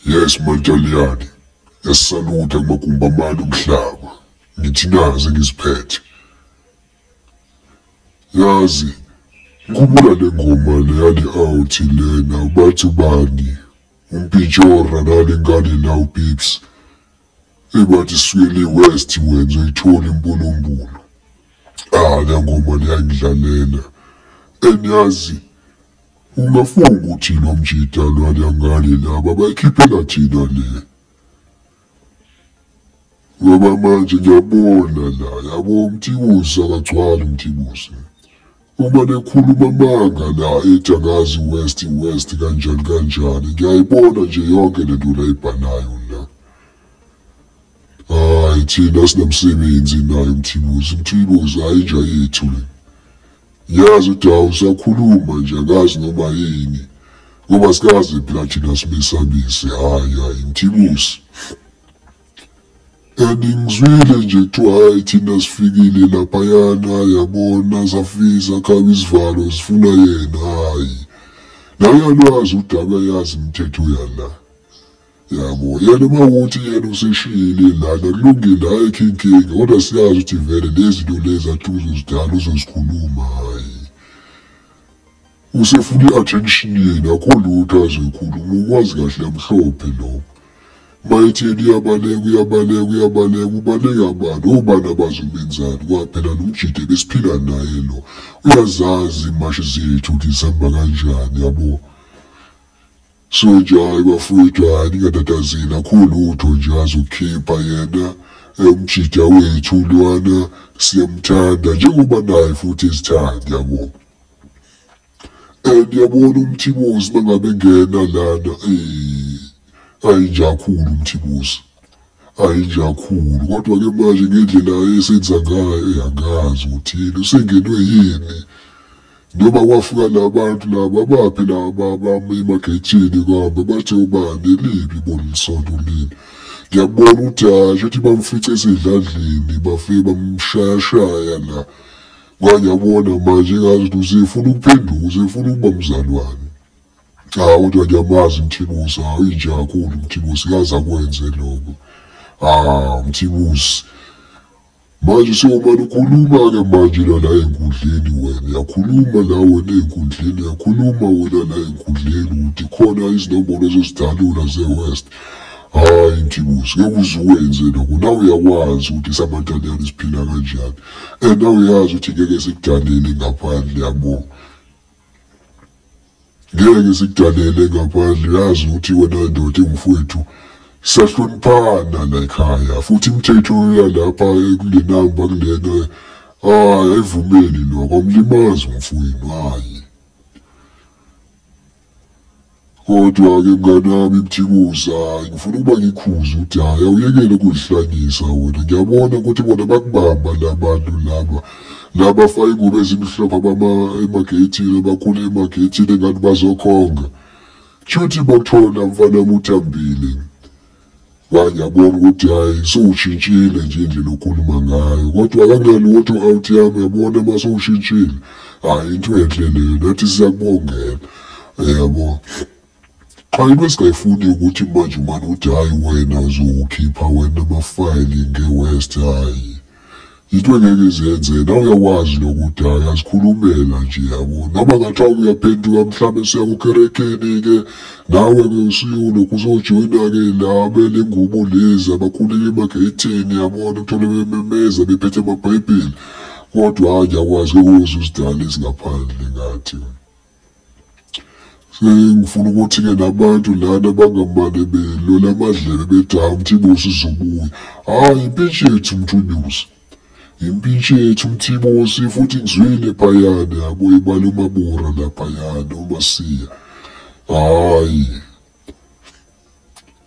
Yes, Mantaliyane, ngiyasalutha kumagumbi amane omhlaba. Ngithi nazi ngiziphethe. Yazi, ngikhumbula le ngoma le yale out lena bathi ubani umpintshora nale ngane la uPips. Ebathi sukele West wena uzoyithola impulumpulo. Ah, le ngoma le yangidlalela. And yazi, ungafunga ukuthi lo mjita lwale ngane laba bayikhiphela thina le. Ngoba manje ngiyabona la, yabo uMthibusi akagcwali uMthibusi. Uma nekhuluma amanga la ethi angazi West West kanjani kanjani, ngiyayibona nje yonke le nto la ayibhalayo la. Hayi thina sinamsebenzi naye uMthibusi, uMthibusi hhayi inja yethu le. Ngiyazi ukuthi hawu usakhuluma nje angazi noma yini. Ngoba sikaze phela thina simesabise, hhayi hhayi Mthibusi. And ngizwile nje kuthiwa hhayi thina sifikile laphayana yabona safika sakhaba isivalo sifuna yena hhayi. Naye uyalwazi udaba uyayazi imithetho yala. Yabo yena uma kuwukuthi yena useshiyile lana kulungile hhayi ayikho inkinga kodwa siyazi ukuthi vele lezi zinto lezi athi uzozidala uzozikhuluma hhayi. Usefuna i-attention yena akho lutho azoyikhuluma ukwazi kahle amhlophe lokho. Mayethi yena uyabaleka uyabaleka uyabaleka ubaleka bani obani abazomenzani kwaphela lo mjide besiphila naye lo uyazazi imashi zethu ukuthi zihamba kanjani yabo. So nje hhayi bafowethu hhayi ningatatazeli akho lutho nje azokhipha yena umjida wethu lwana siyamthanda njengoba naye futhi esithanda yabo. And yabona uMthibozi mangabe engena lana ayinjakhulu uMthibozi. Ayinjakhulu kodwa-ke manje ngendlela esenza ngayo angazi ukuthi yini usengenwe yini. Noma kwafika labantu laba baphi laba bami emagejini kwabo bathe ubani liphi bona isonto leli. Ngiyabona ukuthi hhayi shuthi bamfice esidladleni bafike bamshayashaya la. Ngoba ngiyabona manje engazi ukuthi usefuna ukuphenduka usefuna ukuba mzalwane. Cha kodwa ngiyamazi uMthibusi, hawu inja kakhulu uMthibusi kaze akwenze lokho. Ah Mthibusi. Manje sewumane ukhuluma-ke manje la la ey'nkundleni wena uyakhuluma la wena ey'nkundleni uyakhuluma wena la ey'nkundleni ukuthi khona izinombolo ozozidalula ze-West. Hhayi Mthibusi ngeke uze ukwenze lokho nawe uyakwazi ukuthi samantaliyane siphila kanjani and nawe uyazi ukuthi ngeke sikudalele ngaphandle yabo. Ngeke sikudalele ngaphandle yazi ukuthi wena ndoda engumfowethu siyahloniphana la ekhaya futhi imithetho yalapha kule namba kulena hayi ayivumeli lokho amlimazi umfowenu hhayi. Kodwa-ke mngani wami Mthikuza, hhayi ngifuna ukuba ngikhuze ukuthi hhayi awuyekele ukuzihlanyisa wena. Ngiyabona ukuthi bona bakubamba la bantu laba laba faka ingubo ezimhlophe abama emageyithini abakhulu emageyithini engathi bazokhonga. Shuthi bakuthola mfana wami uthambile. Ngiyabona ukuthi hhayi sewushintshile nje indlela okhuluma ngayo kodwa kangalutho out yami yabona uma sewushintshile hhayi into enhle leyo nathi siyakubongela yabo. Cha into esingayifuni ukuthi manje umane uthi hhayi wena uzokhipha wena amafayili nge-West hhayi. Into engeke izenze nawe uyakwazi lokhu ukuthi hhayi azikhulumela nje yabo. Noma ngathiwa uyaphenduka mhlawumbe siya kukerekeni-ke nawe-ke usuyolokhu uzojoyina-ke la bele ngubo lezi abakhuleka emageyithini yabona uthole bememeza bephethe amabhayibheli. Kodwa hhayi ngiyakwazi ngeke uze uzidale ezingaphandle ngathi. Sengifuna ukuthi-ke nabantu lana bangamane belola amadlebe bethi hhayi uMthibusi uzobuya. Hhayi impintshi yethu uMthibusi. Impintshi yethu uMthibusi futhi ngizwile phayana yabo ibala uMabura laphayana uMasiya. Hhayi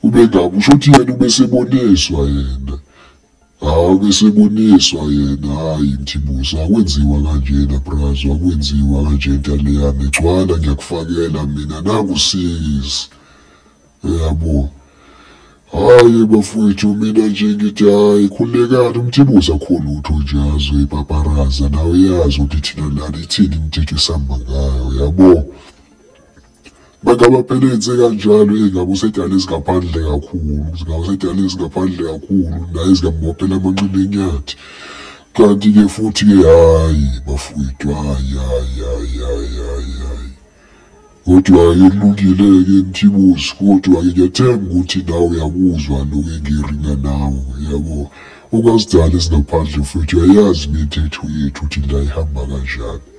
ubengabe usho ukuthi yena ubeseboniswa yena. Hawu beseboniswa yena hhayi Mthibusi akwenziwa kanjena brazo akwenziwa kanje ntaliyane gcwala ngiyakufakela mina nakusizi yabo. Hhayi bafowethu mina nje ngithi hhayi khululekani uMthibusi akho lutho nje azoyipaparaza nawe uyazi ukuthi thina lana ithini imithetho esihamba ngayo yabo. Mangabe phela enze kanjalo engabe usedala ezingaphandle kakhulu, ngabe usedala ezingaphandle kakhulu, naye zingambophela amanqina enyathi. Kanti-ke futhi-ke hhayi bafowethu, hhayi hhayi hhayi hhayi hhayi hhayi. Kodwa-ke kulungile-ke Mthibusi, kodwa-ke ngiyathemba ukuthi nawe uyakuzwa lokhu engiringa nawe, yabo. Ungazidali ezingaphandle mfowethu, uyayazi imithetho yethu ukuthi la ihamba kanjani.